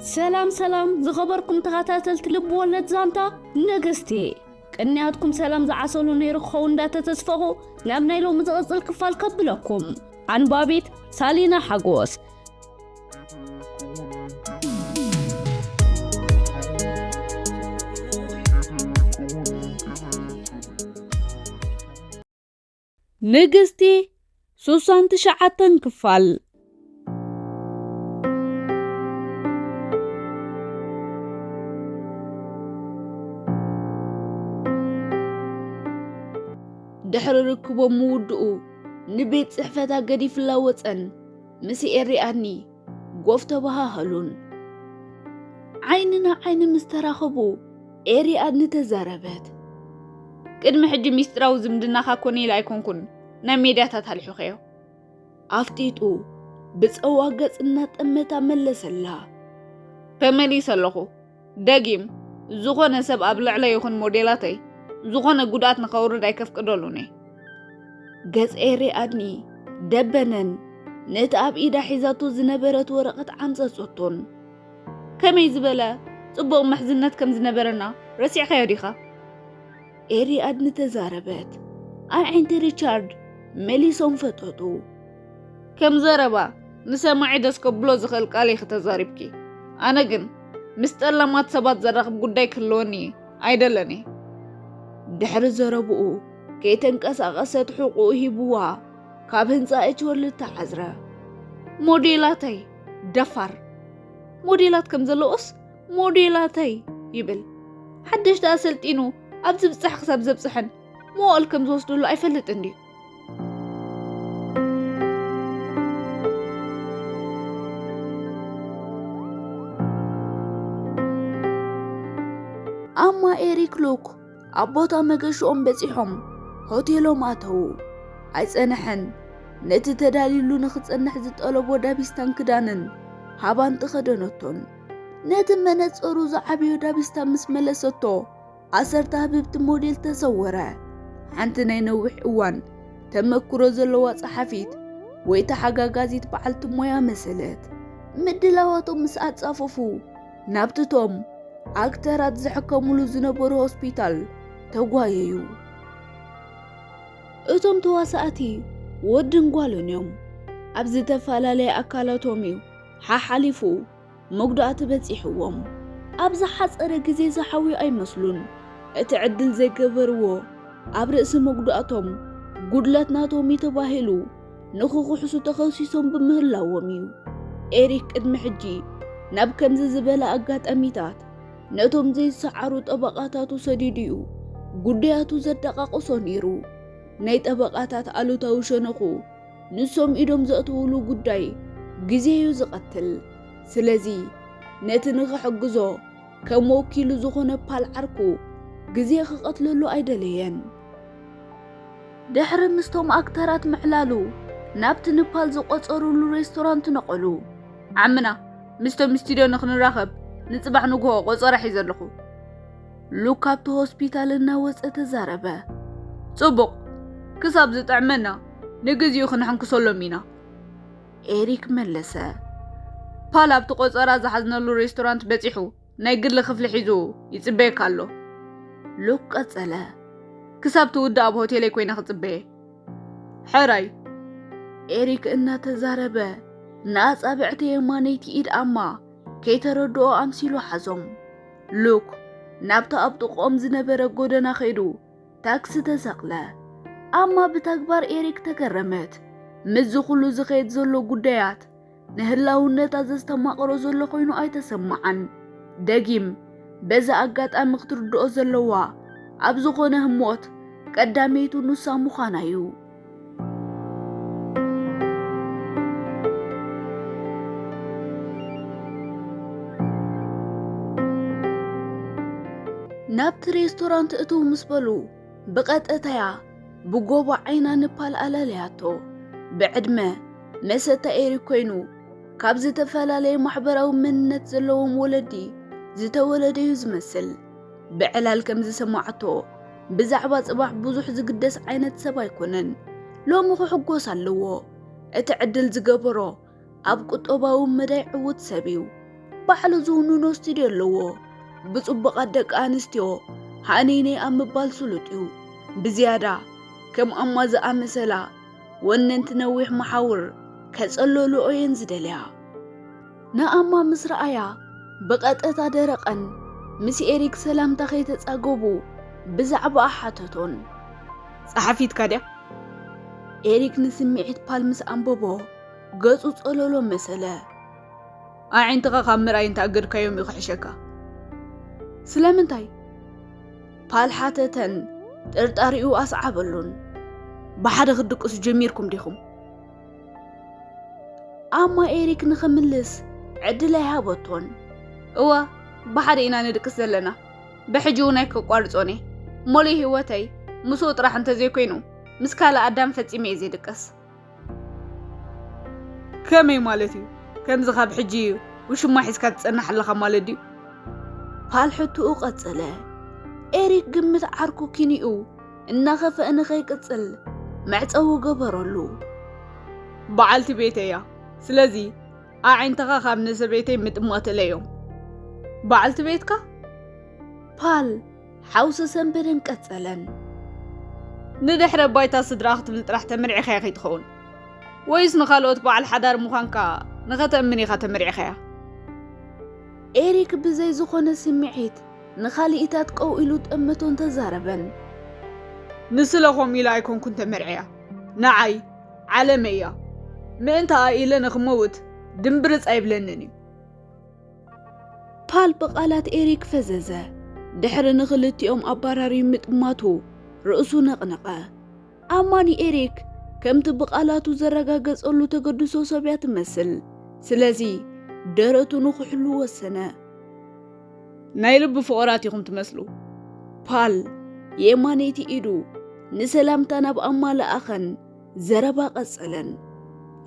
ሰላም ሰላም ዝኸበርኩም ተኸታተልቲ ልብ ወለድ ዛንታ ንግስቲ፣ ቅንያትኩም ሰላም ዝዓሰሉ ነይሩ ክኸውን እንዳተተስፈኹ ናብ ናይ ሎሚ ዝቕጽል ክፋል ከብለኩም። ኣንባቢት ሳሊና ሓጎስ። ንግስቲ ሱሳን ትሽዓተን ክፋል። ድሕሪ ርክቦም ምውድኡ ንቤት ጽሕፈታ ገዲፍላ ወጸን ምስ ኤሪ ኣድኒ ጎፍ ተበሃሃሉን። ዓይኒ ንዓይኒ ምስ ተራኸቡ ኤሪ ኣድኒ ተዛረበት። ቅድሚ ሕጂ ሚስጥራዊ ዝምድናኻ ኮነ ኢለ ኣይኮንኩን ናብ ሜድያታት ኣልሒኸዮ። ኣፍጢጡ ብጸዋ ገጽ እናጠመታ መለሰላ። ተመሊሰ ኣለኹ። ደጊም ዝኾነ ሰብ ኣብ ልዕለይ ይኹን ሞዴላተይ ዝኾነ ጉድኣት ንኸውርድ ኣይከፍቅደሉን እየ። ገጽ ኤሪ ኣድኒ ደበነን ነቲ ኣብ ኢዳ ሒዛቶ ዝነበረት ወረቐት ዓምጸጸቶን። ከመይ ዝበለ ጽቡቕ ምሕዝነት ከም ዝነበረና ረሲዕካዮ ዲኻ? ኤሪ ኣድኒ ተዛረበት። ኣዒንቲ ሪቻርድ መሊሶም ፈጠጡ። ከም ዘረባ ንሰማዒ ደስ ከብሎ ዝኽእል ቃል ኢኺ ተዛሪብኪ። ኣነ ግን ምስ ጠላማት ሰባት ዘራኽብ ጉዳይ ክህልወኒ ኣይደለን እየ። ድሕሪ ዘረብኡ ከይተንቀሳቐሰት ሕቑኡ ሂብዋ ካብ ህንጻ ኤች ወርልድ ተዓዝረ። ሞዴላተይ ደፋር። ሞዴላት ከም ዘለዎስ ሞዴላተይ ይብል። ሓደሽቲ ኣሰልጢኑ ኣብ ዝብጻሕ ክሳብ ዘብጽሐን መዋእል ከም ዝወስደሉ ኣይፈልጥን ድዩ? ኣማ ኤሪክ ሉክ ኣብ ቦታ መገሽኦም በጺሖም ሆቴሎም ኣተዉ። ኣይጸንሐን፣ ነቲ ተዳልዩሉ ንኽጸንሕ ዝጠለቦ ዳቢስታን ክዳንን ሃባን ተኸደነቶን። ነቲ መነጸሩ ዝዓበዮ ዳቢስታ ምስ መለሰቶ፣ ኣሰርታ ህብብቲ ሞዴል ተሰወረ። ሓንቲ ናይ ነዊሕ እዋን ተመክሮ ዘለዋ ጸሓፊት ወይ ተሓጋጋዚት በዓልቲ ሞያ መሰለት። ምድላዋቶም ምስ ኣጻፈፉ፣ ናብቲ ቶም ኣክተራት ዝሕከሙሉ ዝነበሩ ሆስፒታል ተጓየዩ። እቶም ተዋሳእቲ ወድን ጓልን እዮም። ኣብ ዝተፈላለየ ኣካላቶም እዩ ሓሓሊፉ መጉዳእቲ በጺሕዎም። ኣብ ዝሓጸረ ግዜ ዝሓውዩ ኣይመስሉን። እቲ ዕድል ዘይገበርዎ ኣብ ርእሲ መጉዳእቶም ጉድለት ናቶም እዩ ተባሂሉ ንኽኽሕሱ ተኸሲሶም ብምህላዎም እዩ። ኤሪክ ቅድሚ ሕጂ ናብ ከምዚ ዝበለ ኣጋጣሚታት ነቶም ዘይሰዓሩ ጠበቓታቱ ሰዲዱ እዩ ጉዳያቱ ዘደቓቕሶ ነይሩ። ናይ ጠበቓታት ኣሉታዊ ሸነኹ ንሶም ኢዶም ዘእትውሉ ጉዳይ ግዜ እዩ ዝቐትል። ስለዚ ነቲ ንኽሕግዞ ከም ወኪሉ ዝኾነ ፓል ዓርኩ ግዜ ክቐትለሉ ኣይደለየን። ድሕሪ ምስቶም ኣክተራት ምዕላሉ ናብቲ ንፓል ዝቖጸሩሉ ሬስቶራንት ነቐሉ። ዓምና ምስቶም ስቱድዮ ንኽንራኸብ ንጽባሕ ንግሆ ቆጸራ ሒዘ ኣለኹ። ሉክ ካብቲ ሆስፒታል እናወጸ ተዛረበ። ጽቡቕ፣ ክሳብ ዝጥዕመና ንግዜኡ ክንሕንክሰሎም ኢና። ኤሪክ መለሰ። ፓል ኣብቲ ቆጸራ ዝሓዝነሉ ሬስቶራንት በጺሑ ናይ ግሊ ክፍሊ ሒዙ ይጽበየካ ኣሎ። ሉክ ቀጸለ። ክሳብ ትውድእ ኣብ ሆቴለይ ኮይነ ክጽበየ። ሕራይ። ኤሪክ እናተዛረበ ንኣጻብዕቲ የማነይቲ ኢድ ኣማ ከይተረድኦ ኣምሲሉ ሓዞም። ሉክ ናብቲ ኣብ ጥቕኦም ዝነበረ ጎደና ከይዱ ታክሲ ተሰቕለ። ኣማ ብተግባር ኤሪክ ተገረመት። ምስዚ ኩሉ ዝኸይድ ዘሎ ጉዳያት ንህላውነታ ዘስተማቕሮ ዘሎ ኮይኑ ኣይተሰምዓን። ደጊም በዚ ኣጋጣሚ ክትርድኦ ዘለዋ ኣብ ዝኾነ ህሞት ቀዳመይቱ ንሳ ምዃና እዩ። ናብቲ ሬስቶራንት እትው ምስ በሉ ብቐጥታያ ብጎቦ ዓይና ንፓል ኣላለያቶ። ብዕድመ መሰታ ኤሪክ ኮይኑ ካብ ዝተፈላለየ ማሕበራዊ መንነት ዘለዎም ወለዲ ዝተወለደ እዩ ዝመስል። ብዕላል ከም ዝሰማዓቶ ብዛዕባ ጽባሕ ብዙሕ ዝግደስ ዓይነት ሰብ ኣይኮነን። ሎሚ ክሕጎስ ኣለዎ። እቲ ዕድል ዝገበሮ ኣብ ቁጠባዊ መዳይ ዕዉት ሰብ እዩ። ባዕሉ ዝውንኖ ስቱድዮ ኣለዎ። ብጽቡቓት ደቂ ኣንስትዮ ሃነይነይ ኣብ ምባል ስሉጥ እዩ። ብዝያዳ ከም ኣማ ዝኣመሰላ ወነንቲ ነዊሕ መሓውር ከጸለልኦ እየን ዝደልያ። ንኣማ ምስ ረኣያ ብቐጥታ ደረቐን ምስ ኤሪክ ሰላምታ ከይተጻገቡ ብዛዕባኣ ሓተቶን። ጸሓፊትካ ድያ? ኤሪክ ንስምዒት ፓል ምስ ኣንበቦ ገጹ ጸለሎ መሰለ። ኣዒንትኻ ካብ ምርኣይ እንተኣገድካዮም እዩ ክሕሸካ። ስለምንታይ? ፓል ሓተተን ጥርጣሪኡ ኣስዓበሉን። ብሓደ ክትድቅሱ ጀሚርኩም ዲኹም? ኣማ ኤሪክ ንኽምልስ ዕድል ኣይሃበቶን። እወ፣ ብሓደ ኢና ንድቅስ ዘለና። ብሕጂ እውን ኣይከቋርጾን እየ። ሞሉእ ህይወተይ ምስኡ ጥራሕ እንተዘይኮይኑ ምስ ካልእ ኣዳም ፈጺመ እየ ዘይድቀስ። ከመይ ማለት እዩ? ከምዚ ካብ ሕጂ ውሽማ ሒዝካ ትጸንሕ ኣለኻ ማለት ድዩ? ፓል ሕትኡ ቀጸለ። ኤሪክ ግምት ዓርኩ ኪንኡ እናኸፍአ ንኸይቅጽል መዕጸዊ ገበረሉ። በዓልቲ ቤተይ እያ። ስለዚ ኣዒንትኻ ካብ ንሰበይተይ ምጥማት እለዮም። በዓልቲ ቤትካ? ፓል ሓውሲ ሰንበደን ቀጸለን። ንድሕረ ባይታ ስድራ ክትብል ጥራሕ ተመርዒኻያ ከይትኸውን፣ ወይስ ንኻልኦት በዓል ሓዳር ምዃንካ ንኸተእምን ኢኻ ተመርዒኻያ? ኤሪክ ብዘይ ዝኾነ ስምዒት ንኻልኢታት ቀው ኢሉ ጠመቶን ተዛረበን። ንስለ ከምኡ ኢለ ኣይኮንኩን ተመርዕያ። ንዓይ ዓለመይ እያ። ምእንታኣ ኢለ ንኽመውት ድምብርጽ ኣይብለንን እዩ። ፓል ብቓላት ኤሪክ ፈዘዘ። ድሕሪ ንኽልቲኦም ኣባራርዩ ምጥማቱ ርእሱ ነቕነቐ። ኣማ ንኤሪክ ከምቲ ብቓላቱ ዘረጋገጸሉ ተገድሶ ሰብ እያ ትመስል። ስለዚ ደረቱ ንኽሕሉ ወሰነ። ናይ ልቢ ፍቑራት ኢኹም ትመስሉ። ፓል የማነይቲ ኢዱ ንሰላምታ ናብ ኣማ ለኣኸን ዘረባ ቀጸለን።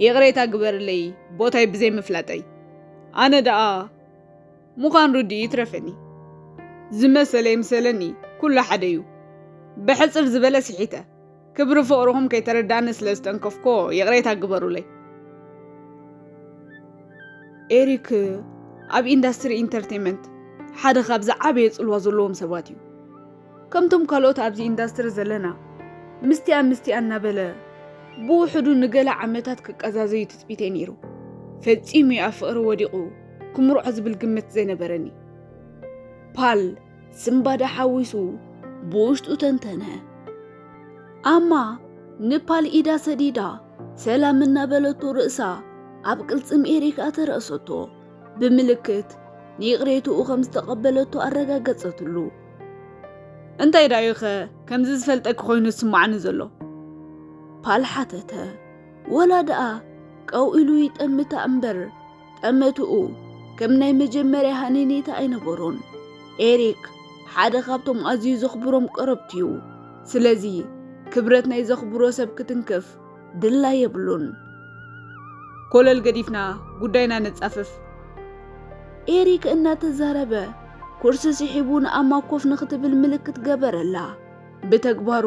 ይቕሬታ ግበርለይ ቦታይ ብዘይ ምፍላጠይ። ኣነ ደኣ ምዃን ርድኡ ይትረፈኒ። ዝመሰለ ይምሰለኒ ኩሉ ሓደ እዩ። ብሕጽር ዝበለ ስሒተ። ክብሪ ፍቕርኹም ከይተረዳእኒ ስለ ዝተንከፍኮ ይቕሬታ ግበሩለይ። ኤሪክ ኣብ ኢንዳስትሪ ኢንተርቴይመንት ሓደ ካብ ዝዓበየ ጽልዋ ዘለዎም ሰባት እዩ። ከምቶም ካልኦት ኣብዚ ኢንዳስትሪ ዘለና ምስቲኣ ምስቲኣ እናበለ ብውሕዱ ንገለ ዓመታት ክቀዛዘዩ ትጽቢተይ ነይሩ። ፈጺሙ እዩ ኣብ ፍቕሪ ወዲቑ ክምርዖ ዝብል ግምት ዘይነበረኒ። ፓል ስምባደ ሓዊሱ ብውሽጡ ተንተነ። ኣማ ንፓል ኢዳ ሰዲዳ ሰላም እናበለቶ ርእሳ ኣብ ቅልጽም ኤሪክ ኣተረእሰቶ። ብምልክት ንይቕሬትኡ ከም ዝተቐበለቶ ኣረጋገጸትሉ። እንታይ ደኣ እዩኸ ከምዚ ዝፈልጠኪ ኮይኑ ዝስምዓኒ ዘሎ? ፓል ሓተተ። ወላ ደኣ ቀው ኢሉ ይጠምታ እምበር ጠመትኡ ከም ናይ መጀመርያ ሃነኔታ ኣይነበሮን። ኤሪክ ሓደ ካብቶም ኣዝዩ ዘኽብሮም ቀረብቱ እዩ። ስለዚ ክብረት ናይ ዘኽብሮ ሰብ ክትንክፍ ድላይ የብሉን። ኮለል ገዲፍና ጉዳይና ነጻፍፍ። ኤሪክ እናተዛረበ ኩርሲ ስሒቡ ንኣማ ኮፍ ንኽትብል ምልክት ገበረላ። ብተግባሩ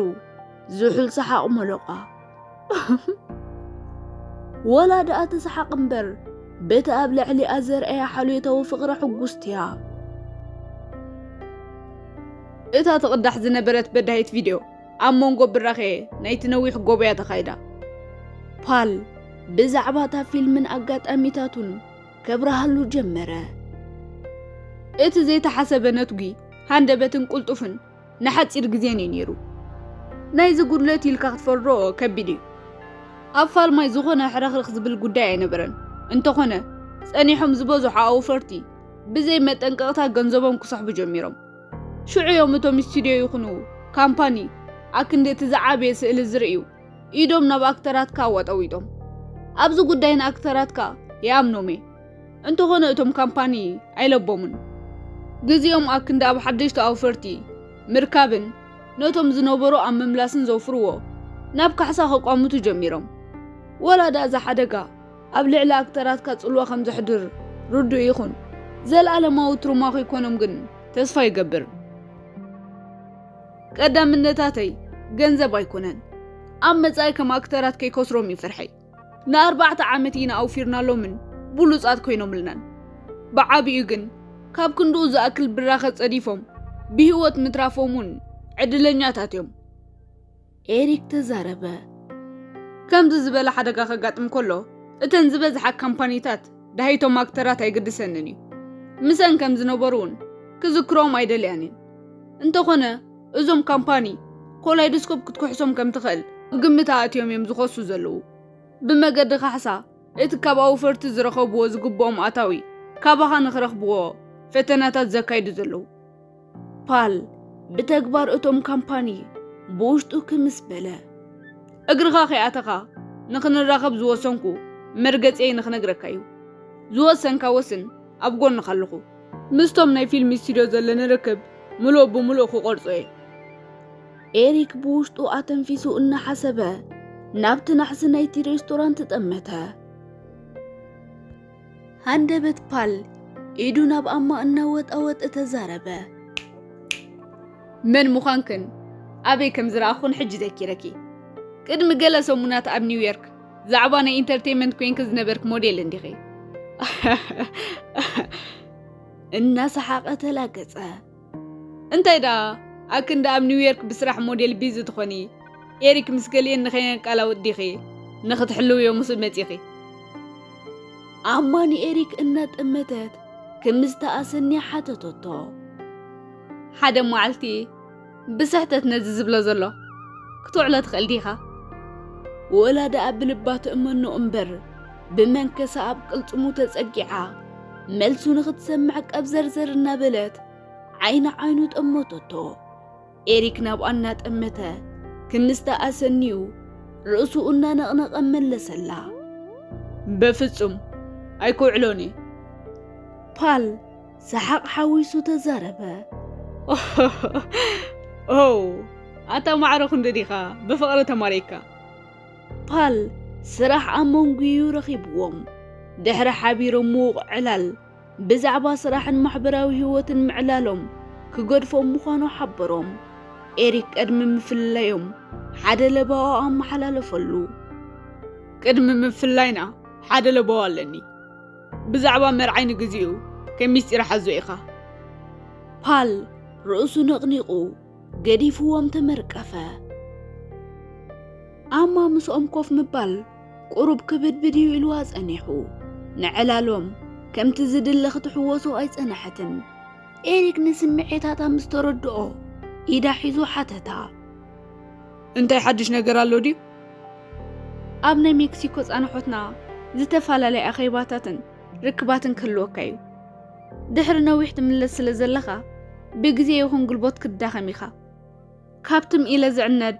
ዝሑል ሰሓቕ መለቋ። ወላ ደኣ ትስሓቕ እምበር በቲ ኣብ ልዕሊኣ ዘርኣያ ሓልዮታዊ ፍቕሪ ሕጉስቲ እያ። እታ ትቕዳሕ ዝነበረት በዳሂት ቪድዮ ኣብ መንጎ ብራኸ ናይቲ ነዊሕ ጎቦ እያ ተኻይዳ። ፓል ብዛዕባ እታ ፊልምን ኣጋጣሚታቱን ከብርሃሉ ጀመረ። እቲ ዘይተሓሰበ ነትጒ ሃንደበትን ቅልጡፍን ንሓጺር ግዜን እዩ ነይሩ። ናይዚ ጉድለት ኢልካ ክትፈርዶ ከቢድ እዩ። ኣብ ፋልማይ ዝኾነ ሕርኽርኽ ዝብል ጉዳይ ኣይነበረን። እንተኾነ ጸኒሖም ዝበዝሑ ኣውፈርቲ ብዘይ መጠንቀቕታ ገንዘቦም ክሰሕቡ ጀሚሮም። ሽዑ እዮም እቶም ስቱድዮ ይኹኑ ካምፓኒ ኣክንዲ እቲ ዝዓበየ ስእሊ ዝርእዩ ኢዶም ናብ ኣክተራትካ ኣዋጠዊጦም። ኣብዚ ጉዳይ ንኣክተራትካ ይኣምኖም እየ። እንተኾነ እቶም ካምፓኒ ኣይለቦምን። ግዜኦም ኣክንዲ ኣብ ሓደሽቲ ኣውፈርቲ ምርካብን ነቶም ዝነበሩ ኣብ ምምላስን ዘውፍርዎ ናብ ካሕሳ ከቋምቱ ጀሚሮም። ወላ ደኣ እዚ ሓደጋ ኣብ ልዕሊ ኣክተራትካ ጽልዋ ከም ዘሕድር ርዱእ ይኹን፣ ዘለኣለማዊ ትሩማ ከይኮኖም ግን ተስፋ ይገብር። ቀዳምነታተይ ገንዘብ ኣይኮነን። ኣብ መጻኢ ከም ኣክተራት ከይከስሮም እዩ ፍርሐይ። ንኣርባዕተ ዓመት ኢና ኣውፊርናሎምን ብሉጻት ኮይኖምልናን። ብዓቢኡ ግን ካብ ክንድኡ ዝኣክል ብራኸ ጸዲፎም ብህይወት ምትራፎም እውን ዕድለኛታት እዮም። ኤሪክ ተዛረበ። ከምዚ ዝበለ ሓደጋ ከጋጥም ከሎ እተን ዝበዝሓ ካምፓኒታት ዳሃይቶም ኣክተራት ኣይግድሰንን እዩ። ምሰን ከም ዝነበሩ እውን ክዝክሮም ኣይደልያን እየን። እንተኾነ እዞም ካምፓኒ ኮላይዶስኮፕ ክትክሕሶም ከም ትኽእል ኣብ ግምት ኣእትዮም እዮም ዝኸሱ ዘለዉ። ብመገዲ ካሕሳ እቲ ካብ ኣውፈርቲ ዝረኸብዎ ዝግብኦም ኣታዊ ካባኻ ንኽረኽብዎ ፈተናታት ዘካይዱ ዘለዉ። ፓል ብተግባር እቶም ካምፓኒ ብውሽጡ ክምስ በለ። እግርኻ ከይኣተኻ ንኽንራኸብ ዝወሰንኩ መርገጺየይ ንኽነግረካ እዩ። ዝወሰንካ ወስን፣ ኣብ ጎንኻ ኣለኹ። ምስቶም ናይ ፊልም ስቱድዮ ዘለኒ ርክብ ምሉእ ብምሉእ ክቆርጾ እየ። ኤሪክ ብውሽጡ ኣተንፊሱ እናሓሰበ ናብቲ ናሕሲ ናይቲ ሬስቶራንት ጠመተ። ሃንደበት ፓል ኢዱ ናብ ኣማ እናወጣወጠ ተዛረበ። መን ምዃንክን ኣበይ ከም ዝረኣኹን ሕጂ ዘኪረኪ። ቅድሚ ገለ ሰሙናት ኣብ ኒውዮርክ ዛዕባ ናይ ኢንተርቴይመንት ኮይንኪ ዝነበርክ ሞዴል እንዲኺ። እናሰሓቐ ተላገጸ። እንታይ ደኣ፣ ኣክንዲ ኣብ ኒውዮርክ ብስራሕ ሞዴል ቢዚ ትኾኒ፣ ኤሪክ ምስ ገሊኤን ንኸይነቃላውጥ ዲኺ ንኽትሕልውዮ ምስኡ መጺኺ? ኣማ ንኤሪክ እናጠመተት ክምስታ ኣሰንያ ሓተተቶ። ሓደ መዓልቲ ብስሕተት ነዚ ዝብሎ ዘሎ ክትውዕሎ ትኽእል ዲኻ? ወላ ደኣ ብልባ ትእመኖ እምበር ብመንከሳ ኣብ ቅልጽሙ ተጸጊዓ መልሱ ንኽትሰምዕ ቀብዘርዘር እናበለት ዓይኒ ዓይኑ ጠመተቶ። ኤሪክ ናብኣ እናጠመተ ክምስታ ኣሰንዩ ርእሱ እናነቕነቐ መለሰላ። በፍጹም ኣይክውዕሎን እየ። ፓል ሰሓቕ ሓዊሱ ተዛረበ። ኦ፣ ኣታ ማዕረ ክንዲ ዲኻ ብፍቕሪ ተማሪካ። ፓል ስራሕ ኣብ መንጉዩ ረኺብዎም። ድሕሪ ሓቢሮም ምዉቕ ዕላል ብዛዕባ ስራሕን ማሕበራዊ ህይወትን ምዕላሎም ክገድፎም ምዃኑ ሓበሮም። ኤሪክ ቅድሚ ምፍልላዮም ሓደ ለበዋ ኣመሓላለፈሉ። ቅድሚ ምፍልላይና ሓደ ለበዋ ኣለኒ። ብዛዕባ መርዓይ ንግዚኡ ከም ሚስጢር ሓዞ ኢኻ። ፓል ርእሱ ነቕኒቑ ገዲፍዎም ተመርቀፈ። ኣማ ምስኦም ኮፍ ምባል ቁሩብ ክብድብድ እዩ ኢልዋ ጸኒሑ። ንዕላሎም ከምቲ ዝድለ ክትሕወሶ ኣይጸንሐትን። ኤሪክ ንስምዒታታ ምስ ተረድኦ ኢዳ ሒዙ ሓተታ። እንታይ ሓድሽ ነገር ኣሎ ድዩ? ኣብ ናይ ሜክሲኮ ጻንሖትና ዝተፈላለየ ኣኼባታትን ርክባትን ክህልወካ እዩ። ድሕሪ ነዊሕ ትምለስ ስለ ዘለኻ ብግዜ ይኹን ጉልበት ክትዳኸም ኢኻ። ካብትም ኢለ ዝዕነድ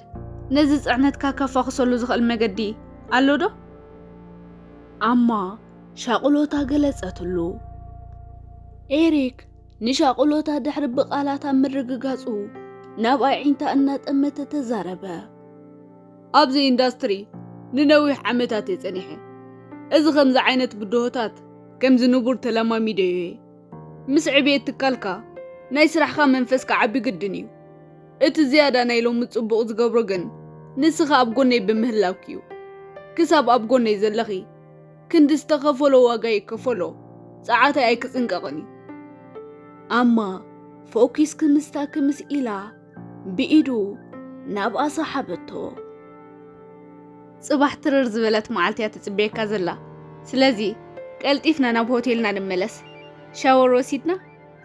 ነዚ ጽዕነትካ ከፋኽሰሉ ዝኽእል መገዲ ኣሎ ዶ? ኣማ ሻቕሎታ ገለጸትሉ። ኤሪክ ንሻቕሎታ ድሕሪ ብቓላታ ምርግጋጹ ናብ ኣዒንታ እናጠመተ ተዛረበ። ኣብዚ ኢንዳስትሪ ንነዊሕ ዓመታት እየ ጸኒሐ። እዚ ከምዚ ዓይነት ብድሆታት ከምዚ ንቡር ተለማሚደዮ እየ። ምስ ዕብየት ትካልካ ናይ ስራሕኻ መንፈስ ክዓቢ ግድን እዩ። እቲ ዝያዳ ናይ ሎሚ ጽቡቕ ዝገብሮ ግን ንስኻ ኣብ ጎነይ ብምህላውኪ እዩ። ክሳብ ኣብ ጎነይ ዘለኺ ክንዲ ዝተኸፈሎ ዋጋ ይከፈሎ፣ ጸዓተይ ኣይክጽንቀቕን እዩ። ኣማ ፎኪስ ክምስታ ክምስ ኢላ ብኢዱ ናብኣ ሰሓበቶ። ጽባሕ ትርር ዝበለት መዓልቲ እያ ትጽበየካ ዘላ። ስለዚ ቀልጢፍና ናብ ሆቴልና ንመለስ። ሻወር ወሲድና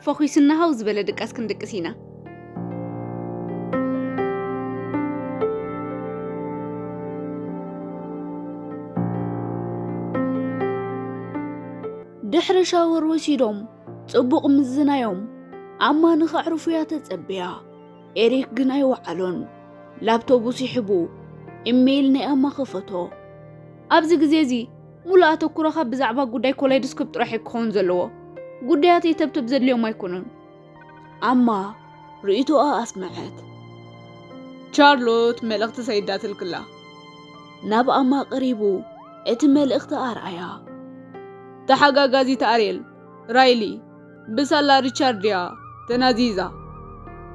ፈኺስና ሃው ዝበለ ድቃስ ክንድቅስ ኢና። ድሕሪ ሻወር ወሲዶም ጽቡቕ ምዝናዮም ኣማ ንኸዕርፉ እያ ተጸብያ። ኤሪክ ግን ኣይወዓሎን። ላፕቶቡ ስሒቡ ኢሜይል ናይ ኣማ ከፈቶ። ኣብዚ ግዜ እዚ ሙሉእ ኣተኩሮኻ ብዛዕባ ጉዳይ ኮላይዶስኮፕ ጥራሕ እዩ ክኸውን ዘለዎ። ጉዳያት የተብተብ ዘድልዮም ኣይኮኑን። ኣማ ርእይቶኣ ኣስመዐት። ቻርሎት መልእኽቲ ሰይዳትልክላ። ናብ ኣማ ቀሪቡ እቲ መልእኽቲ ኣርኣያ። ተሓጋጋዚት ኣርየል፣ ራይሊ፣ ብሳላ ሪቻርድ እያ ተናዚዛ።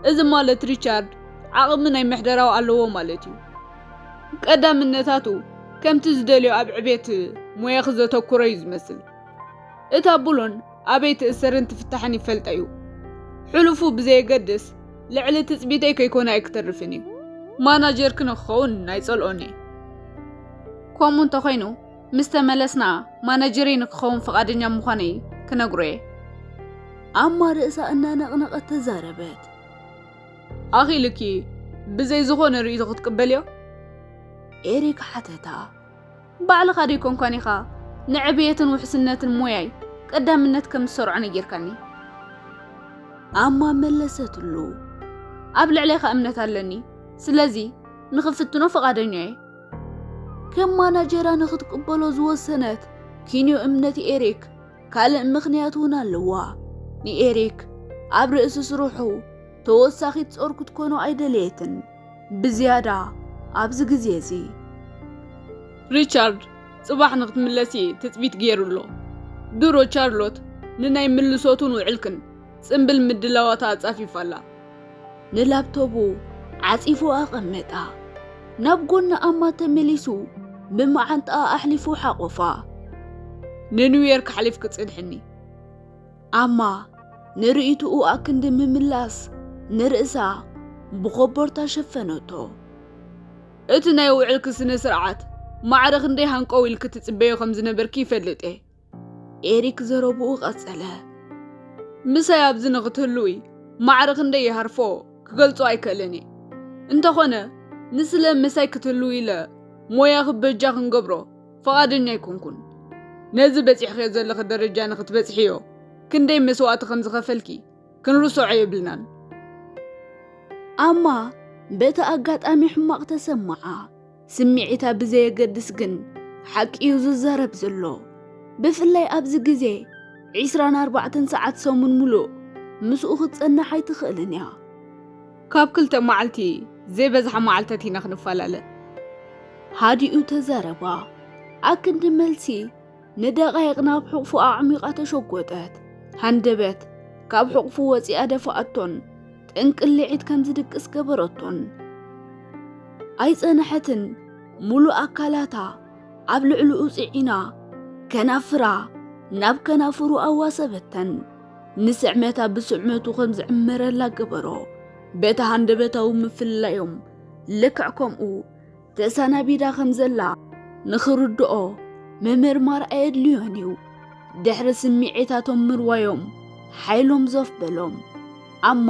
እዚ ማለት ሪቻርድ ዓቕሚ ናይ ምሕደራዊ ኣለዎ ማለት እዩ። ቀዳምነታቱ ከምቲ ዝደልዮ ኣብ ዕቤት ሞያኺ ዘተኩረ እዩ ዝመስል። እታ ብሎን ኣበይ ትእሰርን ትፍታሕን ይፈልጠ እዩ። ሕሉፉ ብዘየገድስ ልዕሊ ትጽቢተይ ከይኮነ ኣይክተርፍን እዩ። ማናጀርኪ ንክኸውን ኣይጸልኦን እየ። ከምኡ እንተኾይኑ፣ ምስ ተመለስና ማናጀረይ ንክኸውን ፍቓደኛ ምዃነይ ክነግሮ እየ። ኣማ ርእሳ እናነቕነቐት ተዛረበት። ኣኺልኪ ብዘይ ዝኾነ ርእይቶ ክትቅበልዮ? ኤሪክ ሓተታ። ባዕልኻ ዶ ኣይኮንካን ኢኻ ንዕብየትን ውሕስነትን ሞያይ ቀዳምነት ከም ዝሰርዖ ነጊርካኒ? ኣማ መለሰትሉ። ኣብ ልዕሌኻ እምነት ኣለኒ፣ ስለዚ ንኽፍትኖ ፍቓደኛ እየ። ከም ማናጀራ ንኽትቅበሎ ዝወሰነት ኪንዮ እምነት ኤሪክ ካልእ ምኽንያት እውን ኣለዋ። ንኤሪክ ኣብ ርእሲ ስርሑ ተወሳኺት ጾር ክትኮኖ ኣይደለየትን። ብዝያዳ ኣብዚ ግዜ እዚ። ሪቻርድ ጽባሕ ንክትምለሲ ትጽቢት ገይሩ ኣሎ። ድሮ ቻርሎት ንናይ ምልሶቱን ውዕልክን ጽምብል ምድላዋታ ኣጻፊፋ ኣላ። ንላፕቶቡ ዓጺፉ ኣቐመጣ። ናብ ጎኒ ኣማ ተመሊሱ ብመዓንጣኣ ኣሕሊፉ ሓቖፋ። ንኒውዮርክ ሓሊፍኪ ጽንሕኒ። ኣማ ንርእይትኡ ኣክንዲ ምምላስ ንርእሳ ብኾቦርታ ሸፈነቶ። እቲ ናይ ውዕልኪ ስነ ስርዓት ማዕረ ክንደይ ሃንቀው ኢልኪ ትጽበዮ ከም ዝነበርኪ ይፈልጥ እየ። ኤሪክ ዘረብኡ ቀጸለ። ምሳይ ኣብዚ ንኽትህልዊ ማዕረ ክንደይ ይሃርፎ ክገልጾ ኣይክእልን እየ። እንተኾነ ንስለ ምሳይ ክትህልዊ ኢለ ሞያኺ በጃ ክንገብሮ ፍቓደኛ ኣይኮንኩን። ነዚ በጺሕክዮ ዘለኺ ደረጃ ንኽትበጽሕዮ ክንደይ መስዋእቲ ከም ዝኸፈልኪ ክንርስዖ የብልናን። ኣማ በቲ ኣጋጣሚ ሕማቕ ተሰማዓ። ስምዒታ ብዘየገድስ ግን ሓቂ እዩ ዝዛረብ ዘሎ። ብፍላይ ኣብዚ ግዜ ዒስራን ኣርባዕተን ሰዓት ሰሙን ሙሉእ ምስኡ ክትጸንሕ ኣይትኽእልን እያ። ካብ ክልተ መዓልቲ ዘይበዝሓ መዓልታት ኢና ክንፈላለ። ሃዲኡ ተዛረባ። ኣክንዲ መልሲ ንደቓይቕ ናብ ሕቑፉ ኣዕሚቓ ተሸጎጠት። ሃንደበት ካብ ሕቑፉ ወጺኣ ደፋኣቶን ጥንቅልዒት ከም ዝድቅስ ገበረቶን። ኣይጸንሐትን፣ ሙሉእ ኣካላታ ኣብ ልዕሊኡ ጽዒና፣ ከናፍራ ናብ ከናፍሩ ኣዋሰበተን። ንስዕመታ ብስዕመቱ ከም ዝዕመረላ ገበሮ። በቲ ሃንደበታዊ ምፍልላዮም ልክዕ ከምኡ ተሰናቢዳ ከም ዘላ ንኽርድኦ ምምርማር ኣየድልዮን እዩ። ድሕሪ ስምዒታቶም ምርዋዮም ሓይሎም ዘፍ በሎም። ኣማ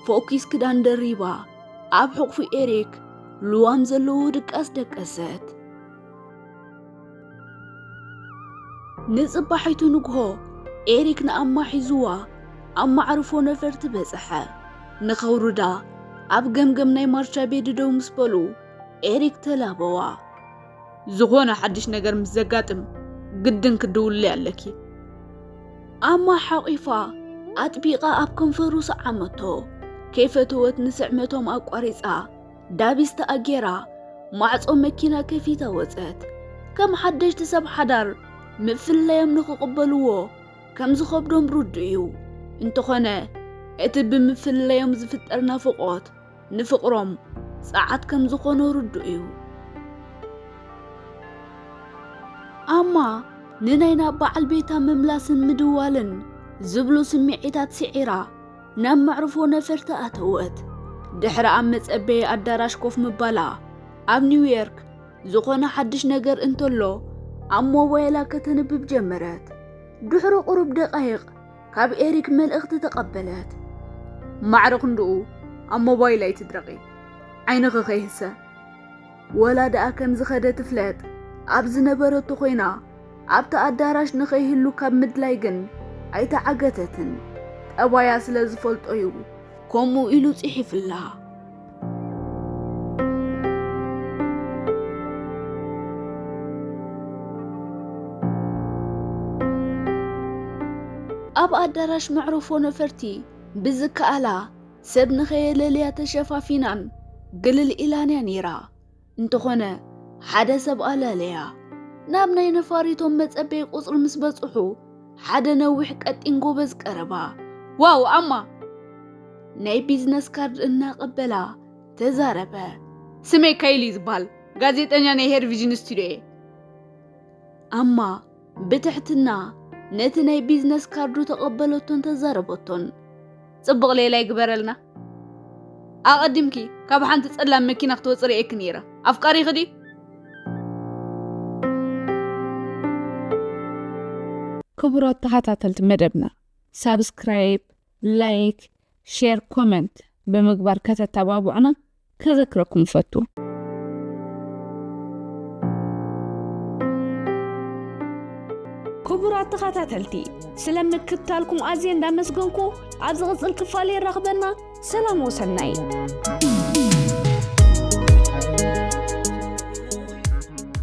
ፎኪስ ክዳን ደሪባ ኣብ ሕቑፊ ኤሪክ ልዋም ዘለዎ ድቃስ ደቀሰት። ንጽባሒቱ ንግሆ ኤሪክ ንኣማ ሒዝዋ ኣብ ማዕርፎ ነፈርቲ በጽሐ። ንኸውርዳ ኣብ ገምገም ናይ ማርቻ ቤዲ ደው ምስ በሉ ኤሪክ ተላበዋ። ዝኾነ ሓድሽ ነገር ምስ ዘጋጥም ግድን ክድውልለይ ኣለኪ። ኣማ ሓቒፋ ኣጥቢቓ ኣብ ከንፈሩ ሰዓመቶ። ከይፈተወት ንስዕመቶም ኣቋሪጻ ዳቢስ ተኣጌራ ማዕጾ መኪና ከፊታ ወጸት። ከም ሓደሽቲ ሰብ ሓዳር ምፍልላዮም ንኽቕበልዎ ከም ዝኸብዶም ርዱእ እዩ። እንተኾነ እቲ ብምፍልላዮም ዝፍጠር ናፍቖት ንፍቕሮም ጸዓት ከም ዝኾኖ ርዱእ እዩ። ኣማ ንናይ ናብ በዓል ቤታ ምምላስን ምድዋልን ዝብሉ ስምዒታት ስዒራ ናብ መዕርፎ ነፈርቲ ኣተወት። ድሕሪ ኣብ መጸበዪ ኣዳራሽ ኮፍ ምባላ ኣብ ኒውዮርክ ዝኾነ ሓድሽ ነገር እንተሎ ኣብ ሞባይላ ከተንብብ ጀመረት። ድሕሪ ቁሩብ ደቓይቕ ካብ ኤሪክ መልእኽቲ ተቐበለት። ማዕረ ክንድኡ ኣብ ሞባይል ኣይትድረቒ፣ ዓይንኺ ከይህሰ። ወላ ደኣ ከም ዝኸደ ትፍለጥ ኣብ ዝነበረቶ ኮይና ኣብቲ ኣዳራሽ ንኸይህሉ ካብ ምድላይ ግን ኣይተዓገተትን። ጠባያ ስለ ዝፈልጦ እዩ ከምኡ ኢሉ ጽሒፍላ። ኣብ ኣዳራሽ መዕረፎ ነፈርቲ ብዝከኣላ ሰብ ንኸየለልያ ተሸፋፊናን ግልል ኢላን እያ ነይራ። እንተኾነ ሓደ ሰብ ኣለለያ። ናብ ናይ ነፋሪቶም መጸበዪ ቁጽሪ ምስ በጽሑ ሓደ ነዊሕ ቀጢን ጎበዝ ቀረባ። ዋው ኣማ! ናይ ቢዝነስ ካርድ እናቐበላ ተዛረበ። ስመይ ካይሊ ዝበሃል፣ ጋዜጠኛ ናይ ሄር ቪዥን ስቱዲዮ እየ። ኣማ ብትሕትና ነቲ ናይ ቢዝነስ ካርዱ ተቐበለቶን ተዛረበቶን። ጽቡቕ ሌላ ይግበረልና። ኣቐዲምኪ ካብ ሓንቲ ጸላም መኪና ክትወጽእ ርእየኪ ነይረ። ኣፍቃሪኺ ድዩ? ክቡራት ተኸታተልቲ መደብና፣ ሳብስክራይብ፣ ላይክ፣ ሼር፣ ኮመንት ብምግባር ከተተባብዑና ከዘክረኩም እፈቱ። ክቡራት ተኸታተልቲ፣ ስለ ምክትታልኩም ኣዝየ እንዳመስገንኩ፣ ኣብ ዝቕጽል ክፋል የራኽበና። ሰላም ወሰናይ።